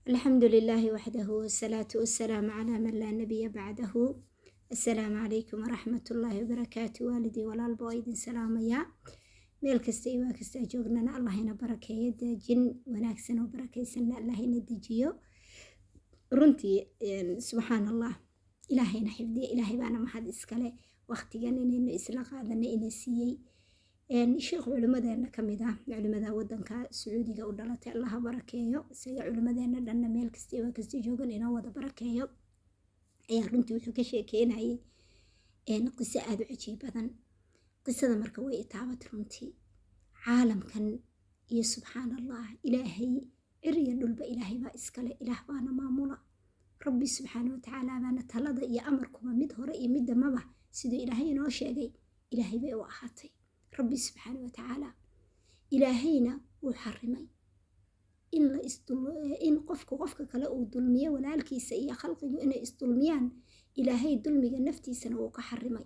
الحمد لله وحده، والصلاة والسلام على من لا نبي بعده. السلام عليكم ورحمة الله وبركاته. Waalidii walaalba waa idin salaamayaa meel kasta iyo waa kasta joognana. Allah ina barakeeyo, daajin wanaagsan oo barakaysanna Allah ina dejiyo. Runtii, subxaan Allah, Ilaahayna xifdiya. Ilaahay baana mahad iskale waqtigan inaynu isla qaadanay ina siiyey. Sheekh culimmadeena ka mid ah, culimmada wadanka Sacuudiga u dhalatay, Allaha barakeeyo isaga, culimmadeena dhanna meel kasta waa kasta joogan inoo wada barakeeyo, ayaa runtii wuxuu ka sheekeynayay qiso aada u cajiib badan. Qisada marka way itaabatay runtii. Caalamkan iyo, subxaan Allah, Ilaahay cir iyo dhulba Ilaahay baa iskale, Ilaah baana maamula. Rabbi subxaana watacaala baana talada iyo amarkuba mid hore iyo mid dambaba, siduu Ilaahay inoo sheegay, Ilaahay bay u ahaatay Rabbi subxaana watacaala. Ilaahayna wuu xarimay in la in qofku qofka kale uu dulmiyo, walaalkiisa iyo khalqigu inay isdulmiyaan. Ilaahay dulmiga naftiisana wuu ka xarimay,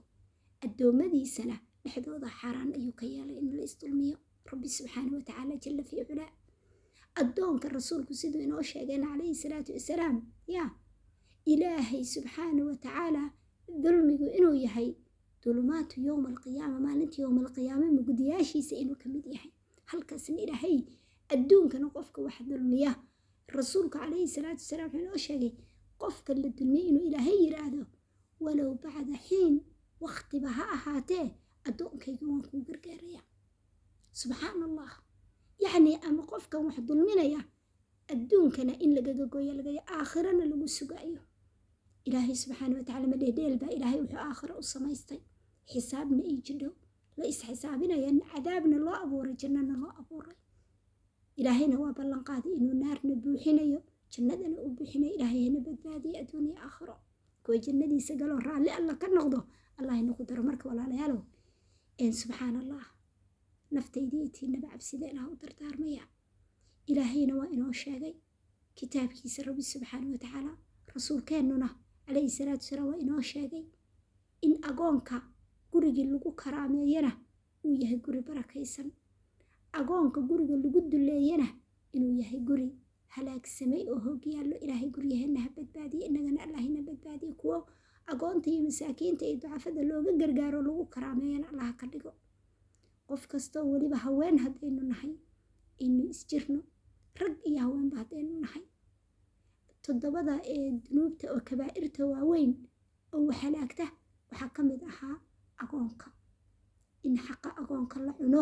addoommadiisana dhexdooda xaaraan ayuu ka yeelay in la isdulmiyo. Rabbi subxaana watacaala jalla fii culaa, addoonka rasuulku siduu inoo sheegeen calayhi salaatu wasalaam, yaa Ilaahay subxaana watacaala dulmigu inuu yahay dulumaatu yowma alqiyaama, maalinta yowma alqiyaama mugdiyaashiisa inuu ka mid yahay. Halkaasna Ilaahay adduunkana qofka wax dulmiya, rasuulku calayhi salaatu wasalaam wuxuu inoo sheegay qofka la dulmiyay inuu Ilaahay yiraahdo, walow bacda xiin, waqtiba ha ahaatee, "Addoonkayga waan kuu gargaaraya." Subxaan Allah. Yacni ama qofkan wax dulminaya adduunkana in lagaga gooyo laga, aakhirana lagu sugaayo. Ilaahay subxaana watacaala ma dheedheel baa. Ilaahay wuxuu aakhiro u samaystay xisaabna ii jidho la isxisaabinaya, cadaabna loo abuuray, jannana loo abuuray. Ilaahayna waa ballanqaaday inuu naarna buuxinayo, jannadana uu buuxinayo. Ilaahay hana badbaadiyo adduun iyo aakhiro, kuwa jannadiisa galo, raalli Alla ka noqdo Allah inagu daro. Marka walaalayaalow, subxaan Allah, naftayda iyo tiinaba cabsida Ilaah u dardaarmaya. Ilaahayna waa inoo sheegay kitaabkiisa Rabbi subxaana watacaala, rasuulkeennuna calayhi salaatu wasalaam waa inoo sheegay in agoonka gurigii lagu karaameeyana uu yahay guri barakaysan, agoonka guriga lagu duleeyana inuu yahay guri halaagsamay oo hoog yaallo. Ilaahay guryaheena ha badbaadiye, innagana Allahina badbaadiye. Kuwo agoonta iyo masaakiinta iyo ducafada looga gargaaro, lagu karaameeyana Allah ka dhigo qof kastoo. Weliba haween haddaynu nahay, aynu isjirno, rag iyo haweenba haddaynu nahay, toddobada ee dunuubta oo kabaa'irta waaweyn oo waxalaagta waxaa ka mid ahaa agoonka. In xaqa agoonka la cuno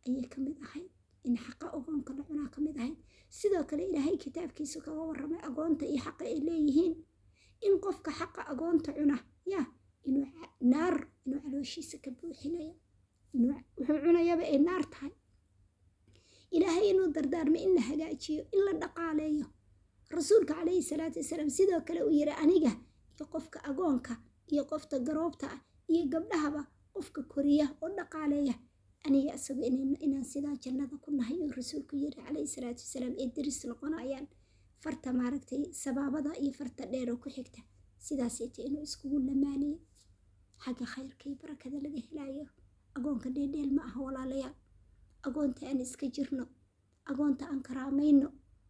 ayay ka mid ahayd, in xaqa agoonka la cunaa ka mid ahayd. Sidoo kale Ilaahay kitaabkiisa kaga warramay agoonta iyo xaqa ay leeyihiin, in qofka xaqa agoonta cuna ya inuu naar inuu calooshiisa ka buuxinayo, inuu wuxuu cunayaba ay naar tahay. Ilaahay inuu dardaarmay in la hagaajiyo, in la dhaqaaleeyo. Rasuulka calayhi salaatu wasalaam sidoo kale uu yiri, "Aniga iyo qofka agoonka iyo qofta garoobta ah iyo gabdhahaba qofka koriya oo dhaqaaleeya, aniga isagu inaan sidaa jannada ku nahay," uu rasuulku yiri calayhi salaatu wasalaam, ee deris noqonayaan farta maaragtay sabaabada iyo farta dheer oo ku xigta, sidaasayta inuu iskugu lamaaniyo xagga khayrka iyo barakada laga helayo. Agoonka dheeldheel ma aha, walaalayaal. Agoonta aan iska jirno, agoonta aan karaamayno.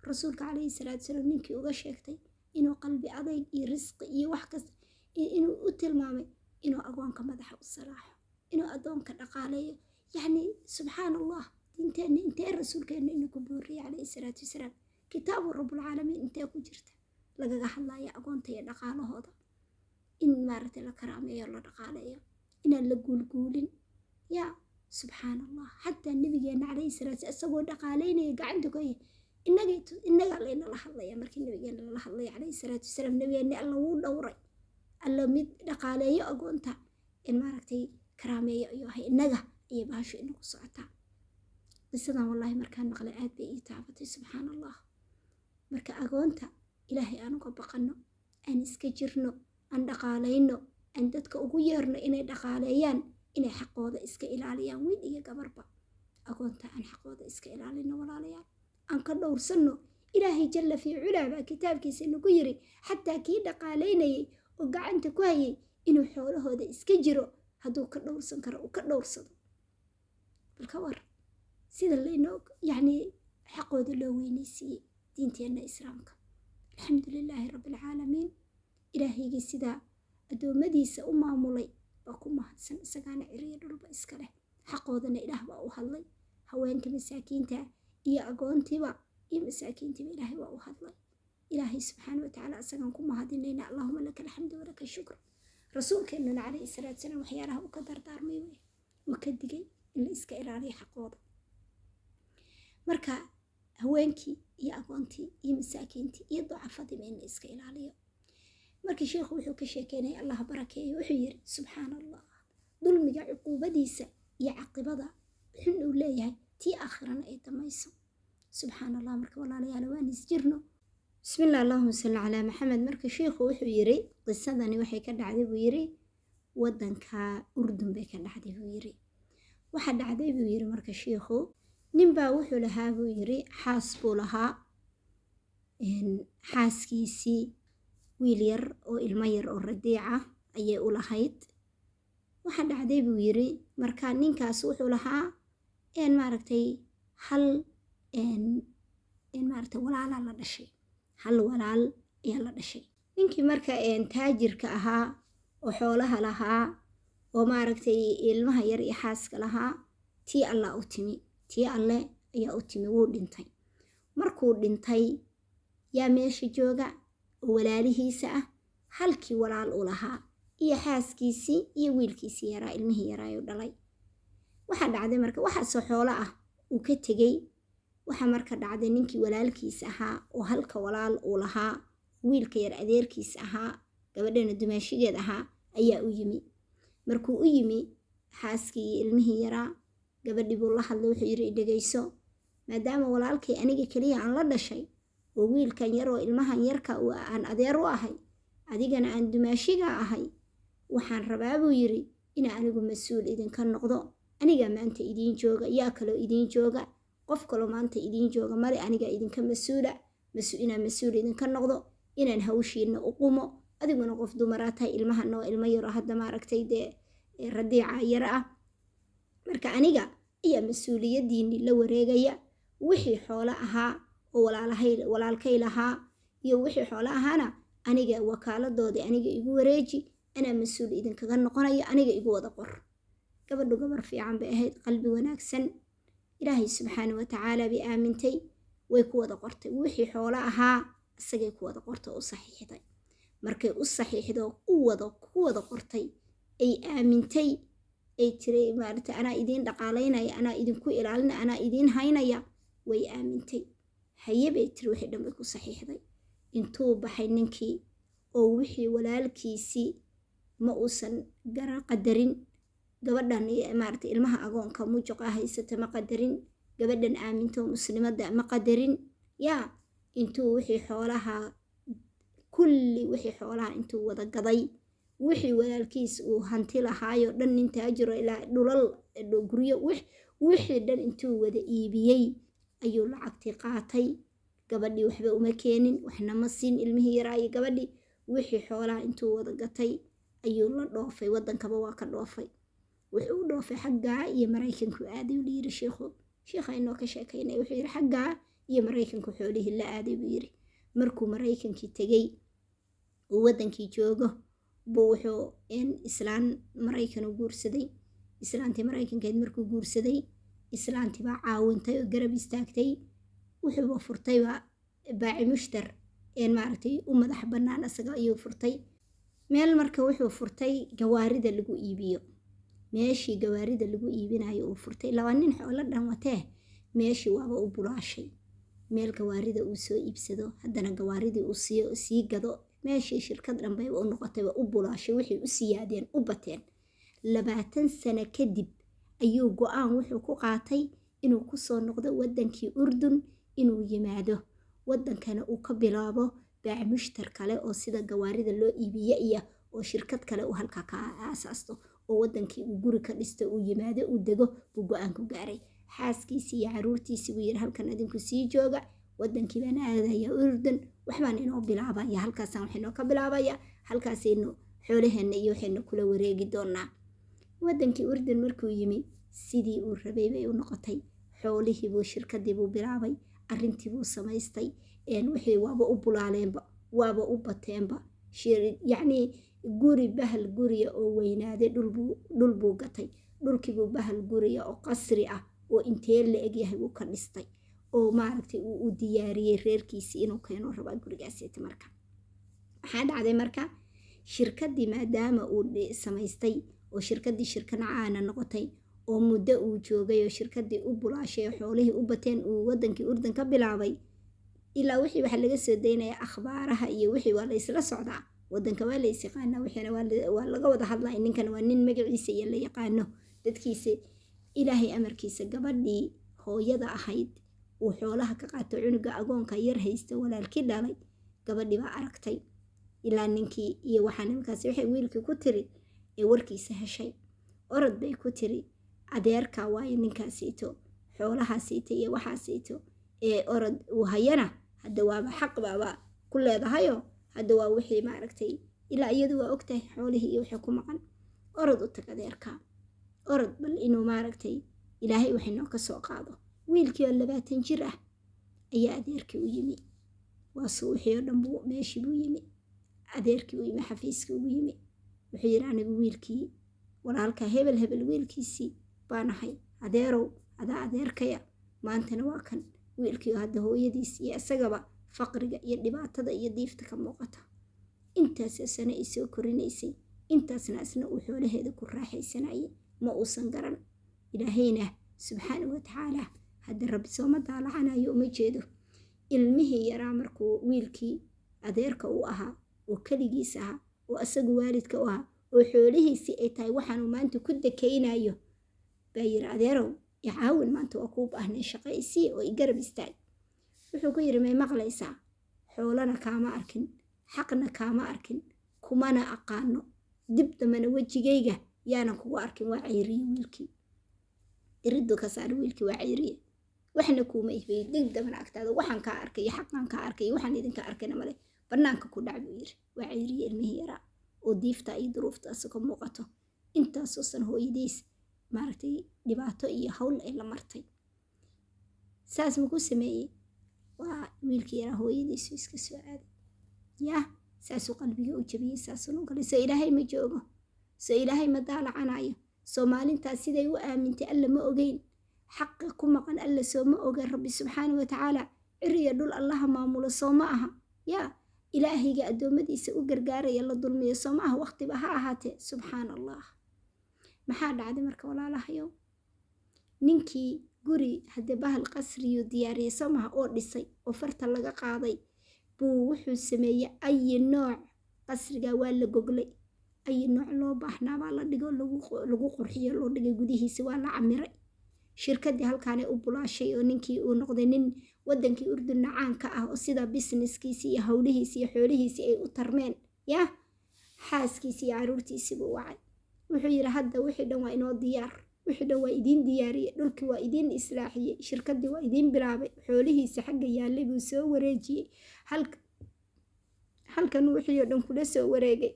Rasuulka calayhi salaatu wasalaam ninkii uga sheegtay inuu qalbi adayg iyo risqi iyo wax kasta inuu u tilmaamay inuu agoonka madaxa u salaaxo, inuu adoonka dhaqaaleeyo. Yacni subxaan Allah, diinteenna intee rasuulkeenna inuu ku booriyay calayhi salaatu wasalaam, kitaabu rabbulcaalamiin intee ku jirta lagaga hadlaya agoonta iyo dhaqaalahooda, in maaragtay la karaameeyo, la dhaqaaleeyo, inaan la guulguulin. Yaa subxaan Allah, xataa nabigeena calayhi salaatu isagoo dhaqaaleynaya gacanta ku haya, innagaa laynala hadlaya. Markii nabigeena lala hadlaya calayhi salaatu wasalaam, nabigeena Alla wuu dhowray, Alla mid dhaqaaleeyo agoonta in maaragtay karaameeyo ayuu ahay. Innaga ayay bahashu inagu socotaa. Qisadan wallaahi markaan maqlay aad bay ii taabatay, subxaan Allah. Marka agoonta Ilaahay aan uga baqanno, aan iska jirno, aan dhaqaalayno, aan dadka ugu yeerno inay dhaqaaleeyaan, inay xaqooda iska ilaaliyaan, wiil iyo gabarba. Agoonta aan xaqooda iska ilaalino, walaalayaal, aan ka dhowrsanno. Ilaahay jalla fii culaa baa kitaabkiisa nagu yiri xataa kii dhaqaalaynayay oo gacanta ku hayay inuu xoolahooda iska jiro, hadduu ka dhowrsan karo uu ka dhowrsado. Bal ka war sida laynoo yacni xaqooda loo weynaysiiyey diinteenna Islaamka. Alxamdu lilaahi rabbilcaalamiin. Ilaahaygii sidaa addoommadiisa u maamulay baa ku mahadsan, isagaana ciriyo dhulba iska leh. Xaqoodana Ilaah baa u hadlay, haweenka masaakiinta iyo agoontiiba iyo masaakiintiiba Ilaahay waa u hadlay. Ilaahay subxaana watacaala isagaan ku mahadinayna. Allahuma laka alxamdu walaka shukr. Rasuulkeennuna calayhi salaatu salaam waxyaalaha uu ka dardaarmay wey, uu ka digay in la iska ilaaliyo xaqooda. Marka haweenkii iyo agoontii iyo masaakiintii iyo ducafadiiba in la iska ilaaliyo. Markii sheikhu wuxuu ka sheekeynaya, Allah barakeeyo, wuxuu yiri subxaana Allah, dulmiga cuquubadiisa iyo caqibada xun uu leeyahay, tii aakhirana ay damayso. Subxaan Allah. Marka walaalayaal, waan isjirno. Bismillah, allahuma salli calaa Maxamed. Marka sheikhu wuxuu yiri qisadani waxay ka dhacday buu yiri waddanka Urdun bay ka dhacday buu yiri. Waxa dhacday buu yiri marka shiikhu, ninbaa wuxuu lahaa buu yiri xaas buu lahaa. Xaaskiisii wiil yar oo ilmo yar oo radiic ah ayay u lahayd. Waxa dhacday buu yiri marka ninkaas wuxuu lahaa maaragtay hal maaragtay walaalaa la dhashay, hal walaal ayaa la dhashay. Ninkii marka taajirka ahaa oo xoolaha lahaa oo maaragtay ilmaha yar iyo xaaska lahaa, tii Allah u timi, tii Alle ayaa u timi, wuu dhintay. Markuu dhintay, yaa meesha jooga oo walaalihiisa ah? Halkii walaal u lahaa iyo xaaskiisii iyo wiilkiisii yaraa, ilmihii yaraayu dhalay. Waxaa dhacday marka waxaasoo xoolo ah uu ka tegey. Waxaa marka dhacday ninkii walaalkiis ahaa oo halka walaal uu lahaa, wiilka yar adeerkiis ahaa, gabadhana dumaashigeed ahaa, ayaa u yimi. Markuu u yimi xaaskii iyo ilmihii yaraa, gabadhii buu la hadlay. Wuxuu yidhi, dhegayso, maadaama walaalkay aniga keliya aan la dhashay oo wiilkan yar oo ilmahan yarka aan adeer u ahay, adigana aan dumaashiga ahay, waxaan rabaa buu yidhi ina anigu mas-uul idinka noqdo. Anigaa maanta idiin jooga, yaa kaloo idiin jooga? Qof kaloo maanta idiin jooga male, anigaa idinka mas-uula, inaan mas-uul idinka noqdo, inaan hawshiina u qumo. Adiguna qof dumaraa tahay, ilmahana waa ilmo yaro hadda maaragtay dee radiica yaro ah. Marka aniga ayaa mas-uuliyaddiinni la wareegaya. Wixii xoolo ahaa oo walaalahay walaalkay lahaa iyo wixii xoolo ahaana aniga wakaaladooda aniga igu wareeji, anaa mas-uul idinkaga noqonaya, aniga igu wada qor. Gabadhu gabar fiican bay ahayd, qalbi wanaagsan, Ilaahay subxaana watacaala bay aamintay, way ku wada qortay. Wixii xoolo ahaa isagay ku wada qortay oo u saxiixday. Markay u saxiixdo, u wada ku wada qortay, ay aamintay, ay tiri maaragtay anaa idiin dhaqaalaynaya, anaa idinku ilaalinaya, anaa idiin haynaya, way aamintay. Haye bay tiri, wixii dhan bay ku saxiixday. Intuu baxay ninkii oo wixii walaalkiisii ma uusan gara qadarin, gabadhan maaragtay ilmaha agoonka mujuqa haysata ma qadarin, gabadhan aaminto muslimadda ma qadarin. Yaa intuu wixii xoolaha kulli, wixii xoolaha intuu wada gaday, wixii walaalkiis uu hanti lahaayoo dhan, nin taajiro ilaa dhulal guryo, wixii dhan intuu wada iibiyey ayuu lacagtii qaatay. Gabadhii waxba uma keenin, waxna ma siin ilmihii yaraayo gabadhii. Wixii xoolaha intuu wada gatay ayuu la dhoofay, waddankaba waa ka dhoofay. Wuxuu u dhoofay xaggaa iyo Maraykanku aaday uu yiri sheikhu. Sheikha inoo ka sheekaynaya wuxuu yiri xaggaa iyo Maraykanku xoolihii la aaday buu yiri. Markuu Maraykankii tegey uu waddankii joogo buu wuxuu islaan Maraykan u guursaday. Islaantii Maraykankeed markuu guursaday, islaantii baa caawintay oo garab istaagtay. Wuxuuba furtayba baaci mushtar maaragtay u madax bannaan isaga ayuu furtay meel. Marka wuxuu furtay gawaarida lagu iibiyo. Meeshii gawaarida lagu iibinayo uu furtay, laba nin xoolo dhan watee, meeshii waaba u bulaashay. Meel gawaarida uu soo iibsado, haddana gawaaridii uu sii gado, meeshii shirkad dhan bayba u noqotay, u bulaashay. Wixii u siyaadeen, u bateen. 20 sano kadib ayuu go-aan wuxuu ku qaatay inuu kusoo noqdo waddankii Urdun, inuu yimaado waddankana uu ka bilaabo baac mushtar kale oo sida gawaarida loo iibiye iyo oo shirkad kale uu halkaa ka aasaasto oo waddankii uu guri ka dhisto, uu yimaado, uu dego buu go-aan ku gaaray. Xaaskiisii iyo caruurtiisii buu yiri halkan adinku sii jooga, waddankii baan aadaya Urdun, waxbaan inoo bilaabaya halkaasaan, wax inoo ka bilaabaya halkaasaynu, xoolaheenna iyo waxaynu kula wareegi doonaa. Waddankii Urdun markuu yimi, sidii uu rabay bay u noqotay. Xoolihii buu shirkadii buu bilaabay, arrintii buu samaystay. Wixii waaba u bulaaleenba, waaba u bateenba. Yacni guri bahal guriya oo weynaaday, dhul buu gatay, dhulkiibuu bahal guriya oo qasri ah oo intee la egyahay uu ka dhistay, oo maaragtay uu u diyaariyey reerkiisii inuu keeno rabaa gurigaasita. Marka maxaa dhacday? Marka shirkaddii maadaama uu samaystay oo shirkaddii shirkana caana noqotay oo muddo uu joogay oo shirkaddii u bulaashay oo xoolihii u bateen, uu wadankii Urdun ka bilaabay, ilaa wixii waxaa laga soo daynaya akhbaaraha iyo wixii waa la isla socdaa, wadanka waa la is yaqaanaa, wixiina waa laga wada hadlaya. Ninkan waa nin magaciisa iyo la yaqaano dadkiisa. Ilaahay amarkiisa, gabadhii hooyada ahayd uu xoolaha ka qaato, cunuga agoonka yar haysta walaalkii dhalay, gabadhii baa aragtay ilaa ninkii iyo waxaa nimankaasi waxay wiilkii ku tiri ee warkiisa heshay. Orod bay ku tiri, adeerka waayo ninkaasiito xoolahaasiito iyo waxaasiito ee orod uu hayana hadda waaba xaq baaba ku leedahayo, hadda waa wixii maaragtay ilaa iyadu waa ogtahay xoolihii iyo wixii ku maqan. Orod u tag adeerka, orod bal inuu maaragtay Ilaahay wax inoo ka soo qaado. Wiilkii oo 20 jir ah ayaa adeerkii u yimi. Waa suuxii oo dhan buu meeshii buu yimi, adeerkii u yimi, xafiiskii ugu yimi. Wuxuu yidhi, anigu wiilkii walaalka hebel hebel wiilkiisii baan ahay, adeerow, adaa adeerkaya. Maantana waa kan wiilkii oo hadda hooyadiis iyo isagaba faqriga iyo dhibaatada iyo diifta ka muuqata, intaasoo sano ay soo korinaysay, intaasna isna uu xoolaheeda ku raaxaysanayay, ma uusan garan. Ilaahayna subxaanahu watacaala hadda Rabbi sooma daalacanayo, uma jeedo. Ilmihii yaraa markuu wiilkii adeerka u ahaa oo keligiis ahaa oo isagu waalidka u ahaa oo xoolihiisii ay tahay waxaanuu maanta ku dakaynayo, baa yiri, adeerow, icaawin, maanta waa kuu baahnay, shaqo isii oo igarab istaag. Wuxuu ku yiri, may maqlaysaa? Xoolana kaama arkin, xaqna kaama arkin, kumana aqaano, dib dambena wejigayga yaanan kugu arkin. Waa cayriye wiilkii, iriddu ka saaray wiilkii, waa cayriye. Waxna kuuma ihbay, dib dambena agtaada waxaan kaa arkay iyo xaqaan kaa arkay iyo waxaan idinka arkayna male, bannaanka ku dhac buu yiri. Waa cayriye ilmihii yaraa oo diifta iyo duruuftaas ka muuqato, intaasoosan hooyadiis maaragtay dhibaato iyo hawl ay la martay. Saas maku sameeyey? Waa wiilkii yaraa hooyadiisu iska soo aaday. Yah, saasuu qalbiga u jabiyey, saasuu galay. Soo Ilaahay ma joogo? Soo Ilaahay ma daalacanayo? Soo maalintaas siday u aamintay Alla ma ogeyn? Xaqa ku maqan Alla soo ma oga? Rabbi subxaana watacaala ciriya dhul Allaha maamulo soo ma aha? Yaa Ilaahayga addoommadiisa u gargaaraya la dulmiyo soo ma aha, waqtiba ha ahaatee? Subxaana Allah. Maxaa dhacday marka, walaalahayow? Ninkii guri haddee bahal qasriyuu diyaariyey soo maha, oo dhisay oo farta laga qaaday buu wuxuu sameeyey ayi nooc qasriga waa la goglay, ayi nooc loo baahnaabaa la dhigo, lagu qurxiyo loo dhigay, gudihiisa waa la camiray. Shirkaddii halkaanay u bulaashay oo ninkii uu noqday nin wadankii Urdunna caanka ah oo sida businesskiisii iyo howlihiisii iyo xoolihiisii ay u tarmeen. Yah, xaaskiisii iyo caruurtiisii buu wacay. Wuxuu yidhi, hadda wixii dhan waa inoo diyaar, wixii dhan waa idiin diyaariyey, dhulkii waa idiin islaaxiyey, shirkaddii waa idiin bilaabay. Xoolihiisa xagga yaallay buu soo wareejiyey, halkan wixii oo dhan kula soo wareegay,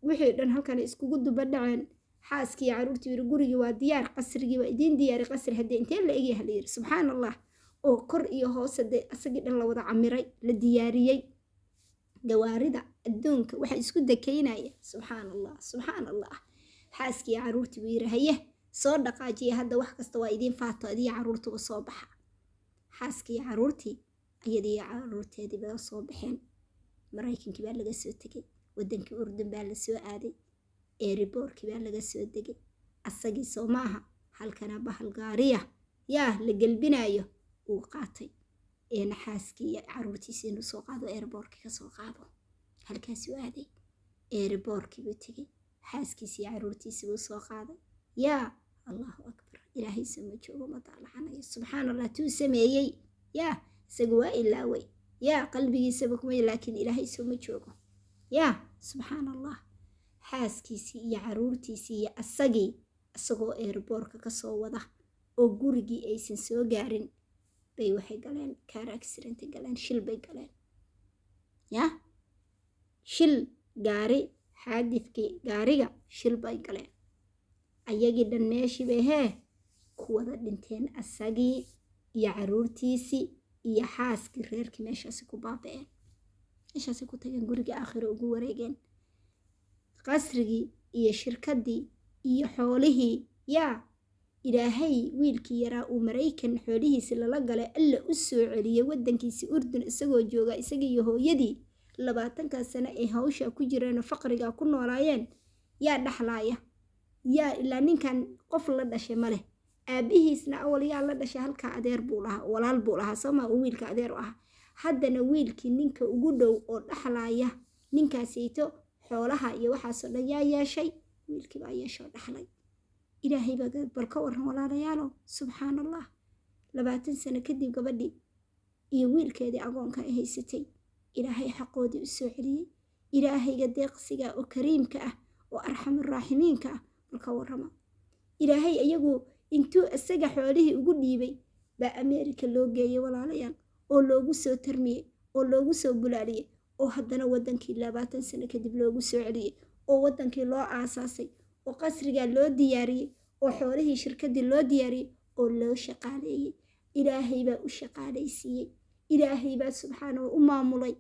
wixii dhan halkan iskugu duba dhaceen. Xaaskii iyo caruurtii yidhi, gurigii waa diyaar, qasrigii waa idiin diyaari. Qasri haddee intee la egyaha la yidhi, subxaan Allah, oo kor iyo hoose dee asagii dhan la wada camiray, la diyaariyey, gawaarida adduunka waxa isku dakaynaya, subxaan Allah, subxaan Allah. Xaaskii iyo caruurtii buu yidhi, haye, soo dhaqaajiya hadda, wax kasta waa idiin faato, adiyo caruurtuba soo baxa. Xaaskii iyo caruurtii, iyadii iyo caruurteedii baa soo baxeen. Maraykankii baa laga soo tegey, wadankii Urdun baa la soo aaday, airportkii baa laga soo degay. Asagii soo maaha halkana bahal gaariya yaa la gelbinayo uu qaatay eena xaaskii iyo caruurtiisi inuu soo qaado, airportkii ka soo qaado. Halkaasuu aaday, airportkii buu tegey, xaaskiisi iyo caruurtiisi buu soo qaaday. Yaa Allahu akbar! Ilaahay sama joogo, ma daalacanayo? Subxaan Allah, tuu sameeyey yaa isagu waa ilaaway, yaa qalbigiisaba kuma, laakiin Ilaahay sooma joogo? Yaa subxaan Allah, xaaskiisii iyo caruurtiisii iyo asagii isagoo airportka kasoo wada oo gurigii aysan soo gaarin bay waxay galeen car accident, galeen shil bay galeen. Yaa shil gaari, xaadidkii gaariga shil bay galeen. Ayagii dhan meeshii bay hee ku wada dhinteen, asagii iyo caruurtiisii Iyo xaaskii, reerkii meeshaasi ku baaba'een, meeshaasi ku tageen, gurigii aakhiro ugu wareegeen. Qasrigii iyo shirkaddii iyo xoolihii yaa Ilaahay wiilkii yaraa uu Maraykan xoolihiisi lala galay Alla u soo celiyey waddankiisi Urdun, isagoo jooga, isaga iyo hooyadii 20-kaa sano ay hawsha ku jireenoo faqrigaa ku noolaayeen. Yaa dhaxlaaya? Yaa ilaa ninkan qof la dhashay ma leh. Aabihiisna awal yaa la dhashay? Halkaa adeer buu lahaa, walaal buu lahaa, sooma? Uu wiilka adeer u ahaa. Haddana wiilkii ninka ugu dhow oo dhaxlaaya ninkaasayto xoolaha iyo waxaasoo dhan yaa yeeshay? Wiilkii baa yeeshoo dhaxlay. Ilaahay baa bal ka waran, walaalayaalo. Subxaan Allah, 20 sano kadib gabadhii iyo wiilkeedii agoonka ay haysatay Ilaahay xaqoodii u soo celiyey. Ilaahayga deeqsiga oo kariimka ah oo arxamuraaximiinka ah, bal ka warrama. Ilaahay iyagu intuu isaga xoolihii ugu dhiibay baa Ameerika loo geeyey, walaalayaal, oo loogu soo tarmiyey oo loogu soo bulaaliyey, oo haddana waddankii 20 sano kadib loogu soo celiyey, oo waddankii loo aasaasay, oo qasrigaa loo diyaariyey, oo xoolihii shirkaddii loo diyaariyey, oo loo shaqaaleeyey. Ilaahay baa u shaqaalaysiiyey, Ilaahay baa subxaanahu u maamulay.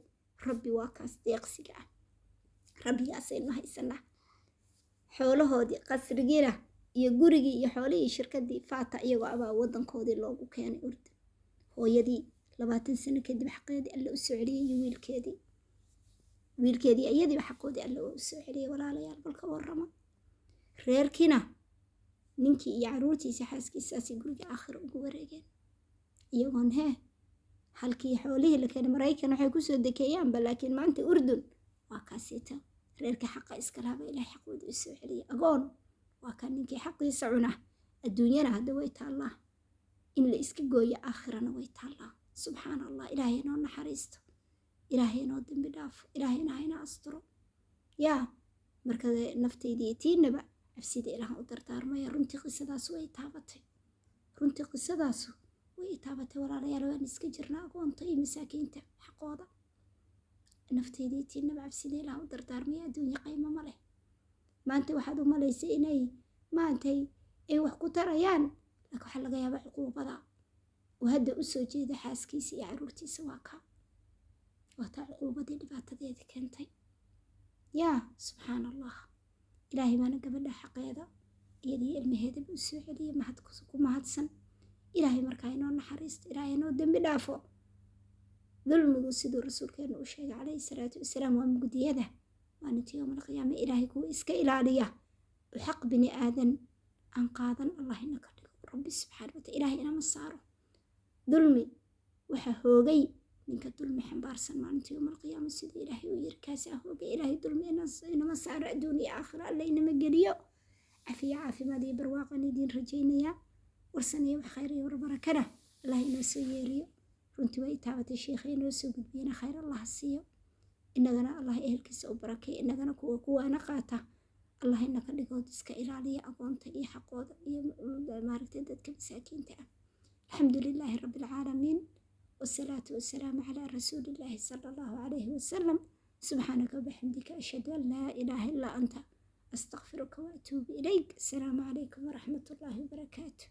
Rabbi waa kaas deeqsiga ah, rabbigaasaynu haysanaa. Xoolahoodii, qasrigiina iyo gurigii iyo xoolihii shirkaddii faata iyagoo abaa waddankoodii loogu keenay Urdun. Hooyadii 20 sano kadib xaqeedii Alle u soo celiyey, iyo wiilkeedii iyadiiba xaqoodii Alle waa u soo celiyey. Walaalayaal, balka warrama. Reerkiina ninkii iyo caruurtiisa, xaaskiisaasay guriga aakhiro ugu wareegeen, iyagoon hee halkii xoolihii la keenay Maraykan waxay kusoo dekeeyaanba. Laakiin maanta Urdun waa kaasiita reerkii xaqa iska lahaa baa Ilahay xaqoodii u soo celiyey. Agoon waa kaa ninkii xaqiisa cuna. Adduunyana hadda way taallaa in la iska gooyo, aakhirana way taallaa. Subxaan Allah, Ilaahay inoo naxariisto, Ilaahay inoo dembi dhaafo, Ilaahayna hayna asturo. Yaa marka naftaydii tiinaba cabsida Ilaah u dardaarmaya. Runtii qisadaas way taabatay, runtii qisadaasu way taabatay. Walaalayaal, waan iska jirnaa agoonta iyo masaakiinta xaqooda. Naftaydii tiinaba cabsida Ilaah u dardaarmaya. Adduunya qaymo ma leh. Maanta waxaad u malaysay inay maantay ay wax ku tarayaan, laakiin waxaa laga yaabaa cuquubada oo hadda u soo jeeda xaaskiisa iyo caruurtiisa waa kaa, waa taa cuquubadii dhibaatadeedii keentay. Yaa subxaan Allah, Ilaahay baana gabadha xaqeeda iyadii ilmaheedaba u soo celiyey, mahad ku mahadsan. Ilaahay markaa inoo naxariisto, Ilaahay inoo dembi dhaafo. Dulmigu siduu rasuulkeenu u sheegay calayhi salaatu wasalaam waa mugdiyada maalinta yowmal qiyaama. Ilaahay kuwa iska ilaaliya oo xaq bini aadan aan qaadan Allah ina ka dhigo. Rabbi subxaana wataala Ilaahay inama saaro dulmi. Waxaa hoogay ninka dulmi xambaarsan maalinta yowmal qiyaama, siduu Ilaahay u yiri, kaasaa hoogay. Ilaahay dulmi inama saaro, adduun iyo aakhiro Alla inama geliyo. Cafiya, caafimaad iyo barwaaqan idiin rajaynayaa. Warsanaya wax khayr iyo warbarakana Allah inoo soo yeeriyo. Runtii waa i taabatay. Sheikha inoo soo gudbiyana khayr Allah siiyo, inagana Allah ehelkiisa u barakeeyo, inagana kuwa kuwaana qaata Allah inaka dhigood iska ilaaliya agoonta iyo xaqooda iyo maaragtay dadka masaakiinta ah. Alxamdu lilaahi rabbi alcaalamiin, wasalaatu wasalaamu calaa rasuulillaahi sala Allahu calayhi wasalam. Subxaanaka wabixamdika, ashhadu an laa ilaaha illaa anta, astaqfiruka waatuubu ilayk. Asalaamu calaykum waraxmat ullaahi wabarakaatu.